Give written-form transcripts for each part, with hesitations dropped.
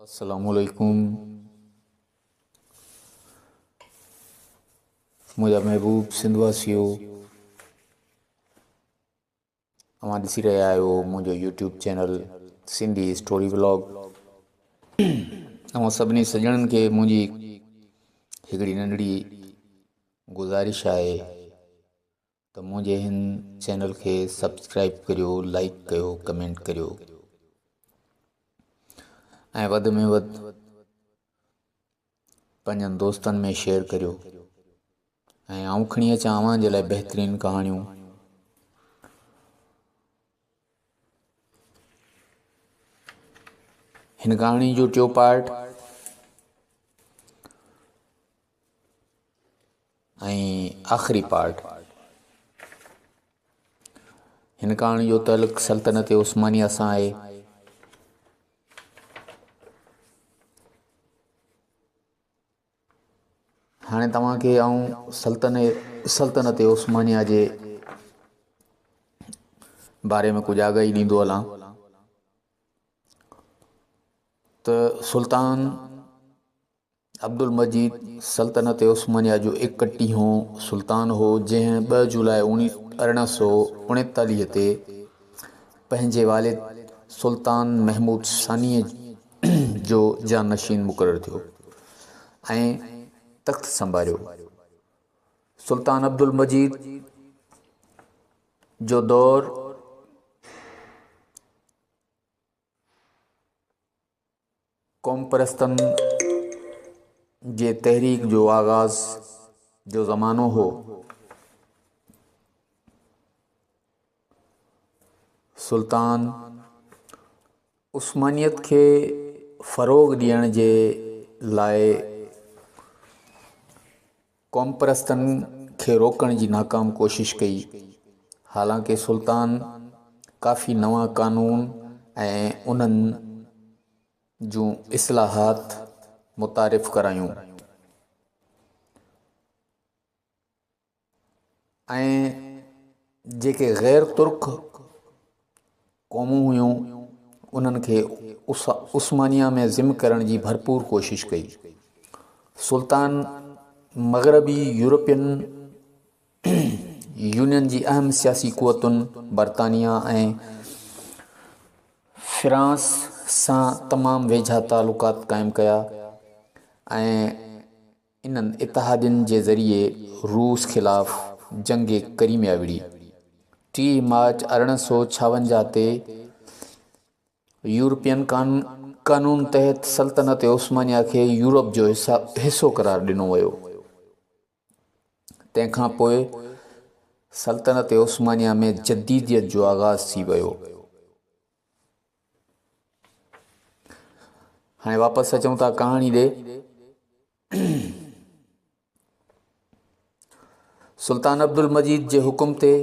السلام عليڪم منهنجا محبوب سنڌواسيو اوهان ڏسي رهيا آهيو منهنجو YouTube channel Sindhi story vlog. اوهان سڀني سڄڻن کي منهنجي هڪڙي ننڍڙي گذارش آهي ته منهنجي هن چينل کي سبسڪرائب ڪريو، لائڪ ڪيو، ڪمينٽ ڪريو ۽ وڌ ۾ وڌ پنهنجن دوستن ۾ شيئر ڪريو ۽ آئون کڻي اچان اوهان جي لاء بهترين ڪهاڻيون. هن ڪهاڻي جو ٽيو پارٽ ۽ آخري پارٽ. هن ڪهاڻي جو تعلق سلطنت عثمانيه سان آهي. هاڻي توهان کي آئون سلطنت عثمانيه جي باري ۾ ڪجهه آگاهي ڏيندو هلان ته سلطان عبدالمجيد سلطنت عثمانيه جو ايڪٽيهون سلطان هو، جنهن ٻه جولاء 1839 تي پنهنجي والد سلطان محمود ثانيء جو جانشين مقرر ٿيو ۽ تخت سنڀاليو. سلطان عبدالمجيد جو دور. قومپرستن جي تحريڪ جو آغاز جو زمانو هو. سلطان عثمانيت کي فروغ ڏيڻ جي لاء قومپرستن کي روڪڻ جي ناڪام ڪوشش ڪئي، حالانڪه سلطان ڪافي نوان قانون ۽ انهن جون اصلاحات متعارف ڪرايون ۽ جيڪي غير ترڪ قومون هيون انهن کي عثمانيه ۾ ضم ڪرڻ جي ڀرپور ڪوشش ڪئي. سلطان مغربي يورپين يونين جي اهم سياسي قوتن برطانيه ۽ فرانس سان تمام ويجها تعلقات قائم ڪيا ۽ انهن اتحادين جي ذريعي روس خلاف جنگ ڪريميا وڙهي. 30 مارچ 1856 تي يورپين قانون تحت سلطنت عثمانيه کي يورپ جو حصو قرار ڏنو ويو. تنهن کان پوء سلطنت عثمانيه ۾ جديديت جو آغاز ٿي ويو. هاڻي واپس اچون ٿا ڪهاڻي ڏي. سلطان عبدالمجيد جي حڪم تي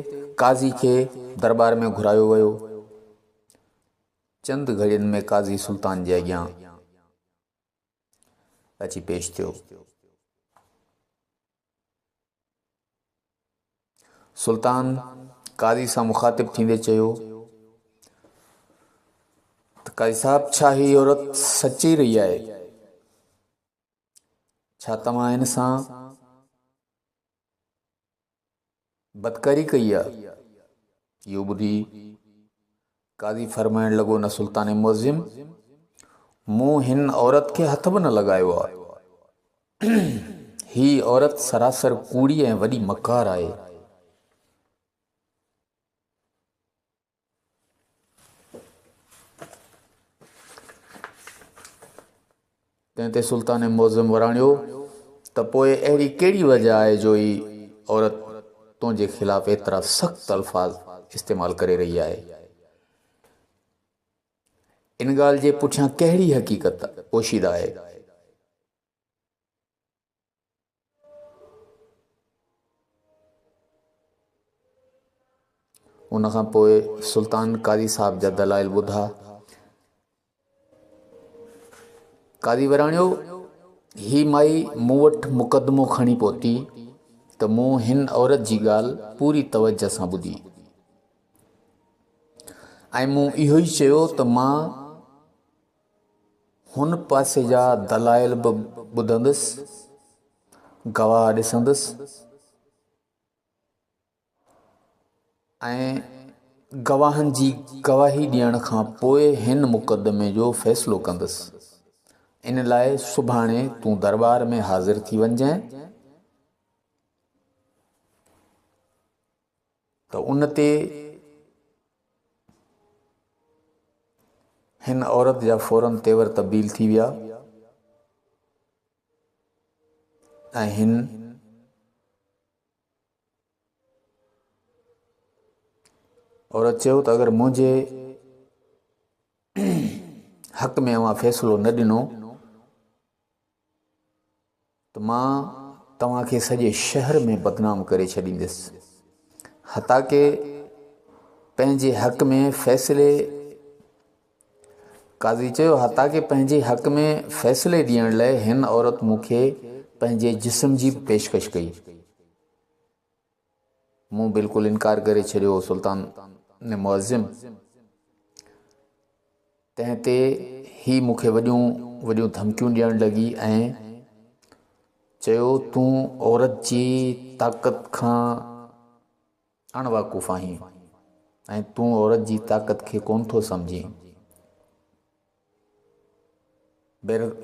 قاضي کي درٻار ۾ گهرايو ويو. چند گهڙين ۾ قاضي سلطان جي اڳيان اچي پيش ٿيو. سلطان قاضي سان مخاطب ٿيندي چيو ته قاضي صاحب ڇا هي عورت سچ چئي رهي آهي؟ ڇا توهان هن سان بدڪاري ڪئي آهي؟ اهو ٻڌي قاضي فرمائڻ لڳو نه سلطان معظم مون هن عورت کي هٿ به نه لڳايو آهي. هي عورت سراسر ڪوڙي ۽ وڏي مڪار آهي. تنهن تي سلطان معظم وراڻيو ته پوء اهڙي ڪهڙي وجه آهي جو هي عورت تنهنجي خلاف ايترا سخت الفاظ استعمال ڪري رهي آهي؟ ان ڳالهه جي پٺيان ڪهڙي حقيقت پوشيده آهي؟ ان کان پوء سلطان قاضي صاحب جا دلائل ٻڌا. قاضي وراڻيو، هي مائي مون وٽ مقدمو کڻي پهتي ته مون هن عورت جي ڳالهه پوري توجه سان ٻڌي ۽ مون اهو ئي چيو ته مان هن پاسي جا دلائل به ٻڌندس، گواهه ڏسندس ۽ گواهن جي گواهي ڏيڻ کان پوء هن مقدمي جو فيصلو ڪندس. ان لاء سڀاڻي تون درٻار ۾ حاضر ٿي وڃجانء ته ان تي هن عورت جا فوراً تيور تبديل ٿي ويا ۽ هن عورت چيو ته اگر منهنجي حق ۾ اوهان فيصلو نه ڏنو ته مان توهان کي سڄي شهر ۾ بدنام ڪري ڇڏيندس. حتاڪه پنهنجي حق ۾ فيصلي قاضي چيو حتاڪه پنهنجي حق ۾ فيصلي ڏيڻ لاء هن عورت مون کي پنهنجي جسم جي به پيشڪش ڪئي. مون بلڪل انڪار ڪري ڇڏيو هو سلطان معظم تنهن تي هي مون کي وڏيون وڏيون ڌمڪيون ڏيڻ لڳي ۽ چيو تون عورت جي طاقت کان اڻ واقف آهين ۽ تون عورت جي طاقت کي ڪون ٿو سمجهين.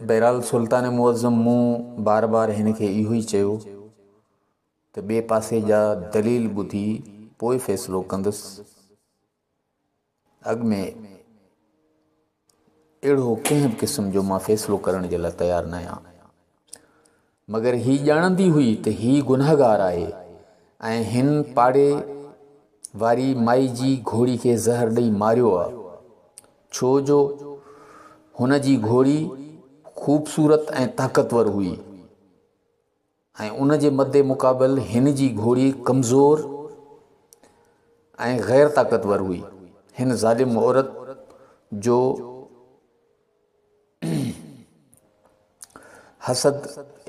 بهرحال سلطان معظم مون بار بار هن کي اهو ئي چيو ته ٻئي پاسي جا دليل ٻڌي پوء فيصلو ڪندس. اڳ ۾ اهڙو ڪنهن به قسم جو مان فيصلو ڪرڻ جي لاء تيار ناهيان. مگر هي ڄاڻندي هئي ته هي گنهگار آهي ۽ هن پاڙي واري مائي جي گهوڙي کي زهر ڏئي ماريو آ، ڇو جو هن جي گهوڙي خوبصورت ۽ طاقتور هئي. ۽ ان جي مد مقابل هن جي گهوڙي ڪمزور ۽ غير طاقتور هئي. هن ظالم عورت جو حسد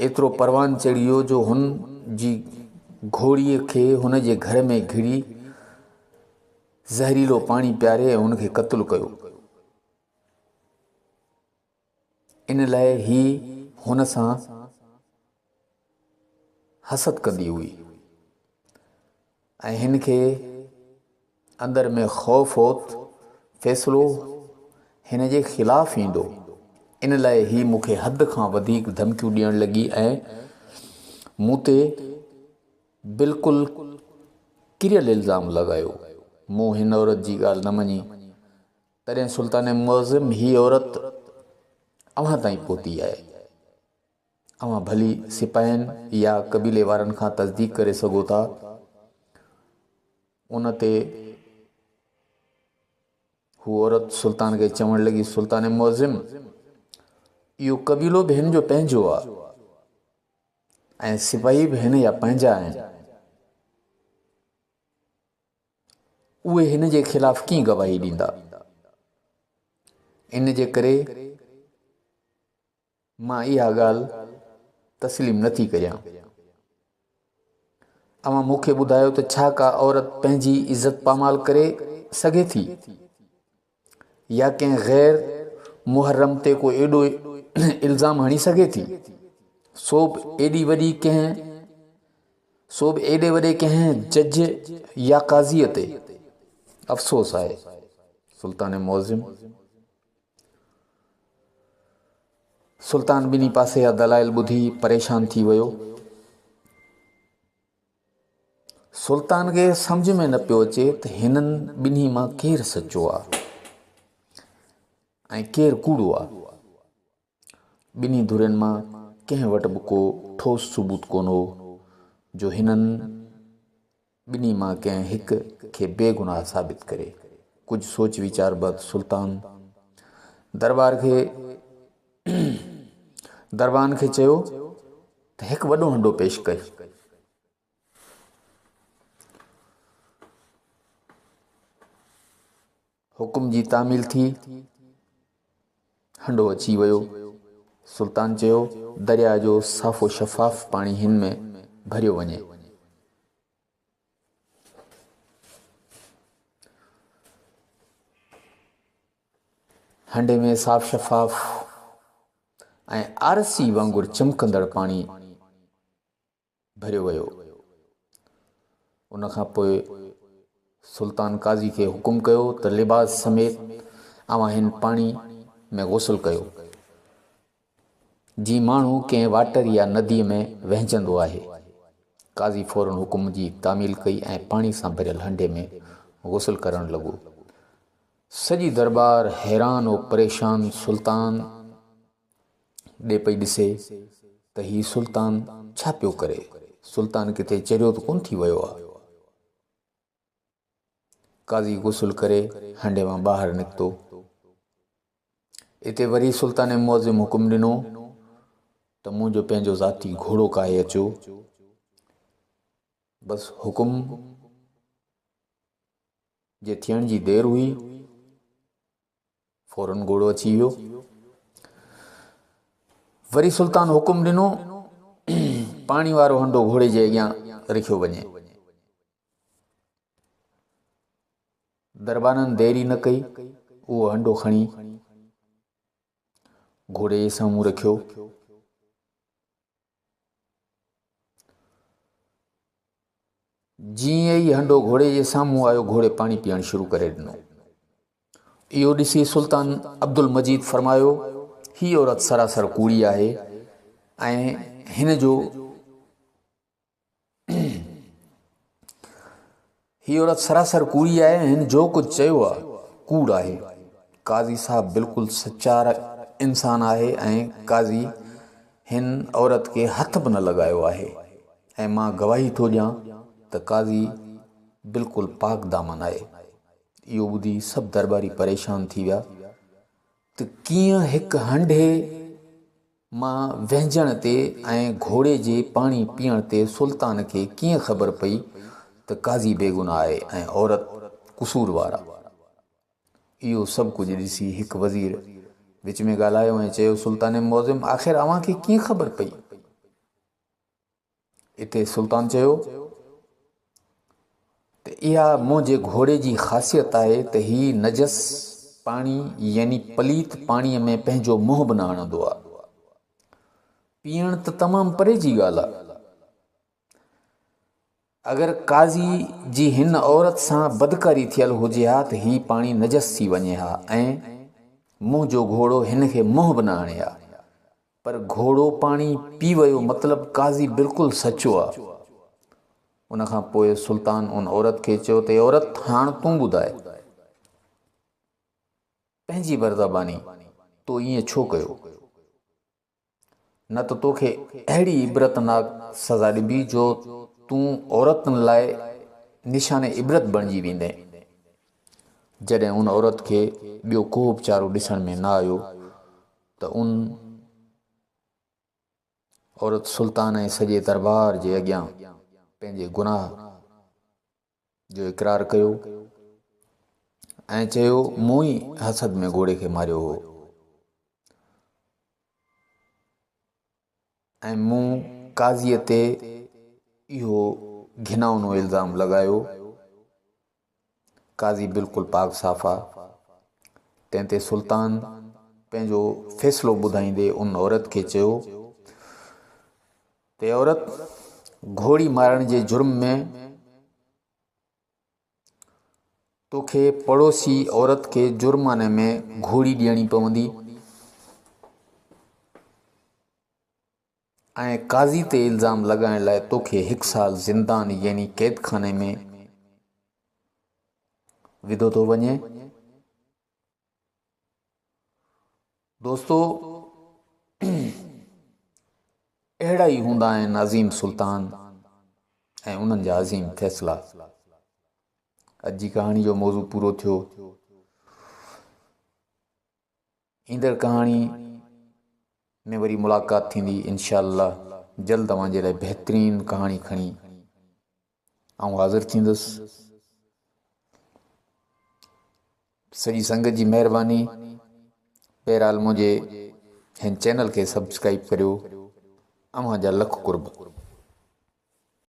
ايترو پروان چڙهي ويو جو هن جي گهوڙي کي هن جي گهر ۾ گهڙي زهريلو پاڻي پياري ۽ هن کي قتل ڪيو. ان لاء هي هن سان حسد ڪندي هئي ۽ هن کي اندر ۾ خوف هو ته فيصلو هن جي خلاف ايندو. ان لاء هي مون کي حد کان وڌيڪ ڌمڪيون ڏيڻ لڳي ۽ مون تي بلڪل ڪريل الزام لڳايو. مون هن عورت جي ڳالهه نه مڃي. تڏهن سلطان معظم هيء عورت اوهان تائين پهتي آهي. اوهان ڀلي سپاهين يا قبيلي وارن کان تصديق ڪري سگهو ٿا. ان تي هوء عورت سلطان کي چوڻ لڳي، سلطان معظم! اهو قبيلو به هن جو پنهنجو آهي ۽ سپاهي به هن جا پنهنجا آهن. اهي هن جي خلاف ڪيئن گواهي ڏيندا؟ ان جي ڪري مان اها ڳالهه تسليم نه ٿي ڪريان. اوهان مون کي ٻڌايو ته ڇا ڪا عورت پنهنجي عزت پامال ڪري سگهي ٿي؟ يا ڪنهن غير محرم تي ڪو ايڏو الزام هڻي سگهي ٿي؟ سو به ايڏي وڏي ڪنهن سو به ايڏي وڏي ڪنهن جج يا قاضيء تي؟ افسوس آهي سلطان معظم سلطان ٻنهي پاسي جا دلائل ٻڌي پريشان ٿي ويو. سلطان کي سمجهه ۾ نه پيو اچي ته هنن ٻنهي مان ڪير سچو آ ۽ ڪير ڪوڙو آ. ٻنهي ڌرين مان ڪنهن وٽ به ڪو ٺوس ثبوت ڪونه هو جو هنن ٻنهي مان ڪنهن هڪ کي بيگناهه ثابت ڪري. ڪجهه سوچ ويچار بعد سلطان دربار کي دربان کي چيو ته هڪ وڏو هنڊو پيش ڪر. حڪم جي تعميل ٿي، هنڊو اچي ويو. سلطان چيو، درياء جو صاف و شفاف پاڻي هن ۾ ڀريو وڃي. هنڊي ۾ صاف شفاف. ۽ آرسي وانگر چمڪندڙ پاڻي ڀريو ويو. ان کان پوء سلطان قاضي کي حڪم ڪيو ته لباس سميت اوهان هن پاڻي ۾ غسل ڪيو، جيئن ماڻهو ڪنهن واٽر يا نديء ۾ وهنجندو آهي. قاضي فوراً حڪم جي تعميل ڪئي ۽ پاڻي سان ڀريل هنڊي ۾ غسل ڪرڻ لڳو. سڄي درٻار حيران و پريشان سلطان ڏي پئي ڏسي ته هي سلطان ڇا پيو ڪري؟ سلطان ڪٿي چريو ته ڪونه ٿي ويو آ؟ قاضي غسل ڪري هنڊي مان ٻاهر نڪتو. اتي وري سلطان معظم حڪم ڏنو ته منهنجو پنهنجو ذاتي گهوڙو ڪاهي اچو. بس حڪم جي ٿيڻ جي دير هئي. فورن گهوڙو اچي ويو. وري سلطان حڪم ڏنو پاڻي وارو هنڊو گهوڙي جي اڳيان رکيو وڃي. دربانن دير ئي نه ڪئي اهو هنڊو کڻي گهوڙي جي سامهون رکيو. جيئن ئي هنڊو گهوڙي جي سامهون آيو، گهوڙي پاڻي پيئڻ شروع ڪري ڏنو. اهو ڏسي سلطان عبدالمجيد فرمايو، هي عورت سراسر ڪوڙي آهي ۽ هن جو هي عورت سراسر ڪوڙي آهي ۽ هن جو ڪجهه چيو آهي ڪوڙ آهي. قاضي صاحب بلڪل سچار انسان آهي ۽ قاضي هن عورت کي هٿ به نه لڳايو آهي ۽ مان گواهي ٿو ڏيان ته قاضي بلڪل پاڪ دامن آهي. اهو ٻڌي سڀ درٻاري پريشان ٿي ويا ته ڪيئن هڪ هنڍي مان وهنجڻ تي ۽ گهوڙي جي پاڻي پيئڻ تي سلطان کي ڪيئن خبر پئي ته قاضي بيگناهه آهي ۽ عورت قصوروار آ. اهو سڀ ڪجهه ڏسي هڪ وزير وچ ۾ ڳالهايو ۽ چيو، سلطان معظم آخر اوهان کي ڪيئن خبر پئي؟ اتي سلطان چيو ته اها منهنجي گهوڙي جي خاصيت آهي ته هي نجس پاڻي يعني پليت پاڻيء ۾ پنهنجو منهن به نه هڻندو آهي. پيئڻ ته تمام پري جي ڳالهه آهي. اگر قاضي جي هن عورت سان بدڪاري ٿيل هجي ها ته هي پاڻي نجس ٿي وڃي ها ۽ منهنجو گهوڙو هن کي منهن به نه هڻي ها. پر گهوڙو پاڻي پي ويو مطلب قاضي بلڪل سچو آ. ان کان پوء سلطان ان عورت کي چيو ته اي عورت هاڻ تون ٻڌاء پنهنجي برزباني تو ائين ڇو ڪيو؟ نه ته توکي اهڙي عبرتناڪ سزا ڏبي جو تون عورتن لاء نشان عبرت بڻجي ويندين. جڏهن ان عورت کي ٻيو ڪو به چارو ڏسڻ ۾ نه آيو ته ان عورت سلطان ۽ سڄي دربار جي اڳيان پنهنجي گناهه جو اقرار ڪيو ۽ چيو مون ئي حسد ۾ گهوڙي کي ماريو هو ۽ مون قاضيء تي اهو گهنائونو الزام لڳايو. قاضي بلڪل پاڪ صاف آ. تنهن تي سلطان پنهنجو فيصلو ٻڌائيندي ان عورت کي چيو ته اي عورت گهوڙي مارڻ جي جرم ۾ توکي پڙوسي عورت کي جرماني ۾ گهوڙي ڏيڻي پوندي. ۽ قاضي تي الزام لڳائڻ لاء توکي هڪ سال زندان يعني قيدخاني ۾ وڌو ٿو وڃي. دوستو اهڙا ئي هوندا آهن عظيم سلطان ۽ انهن جا عظيم فيصلا. اڄ جي ڪهاڻي جو موضوع پورو ٿيو. ايندڙ ڪهاڻي ۾ وري ملاقات ٿيندي انشاء الله جلد اوهان جي لاء بهترين ڪهاڻي کڻي آئون حاضر ٿيندس سڄي سنگت جي مهرباني بهرحال منهنجي هن چينل کي سبسڪرائب ڪريو اوهان جا لک قرب.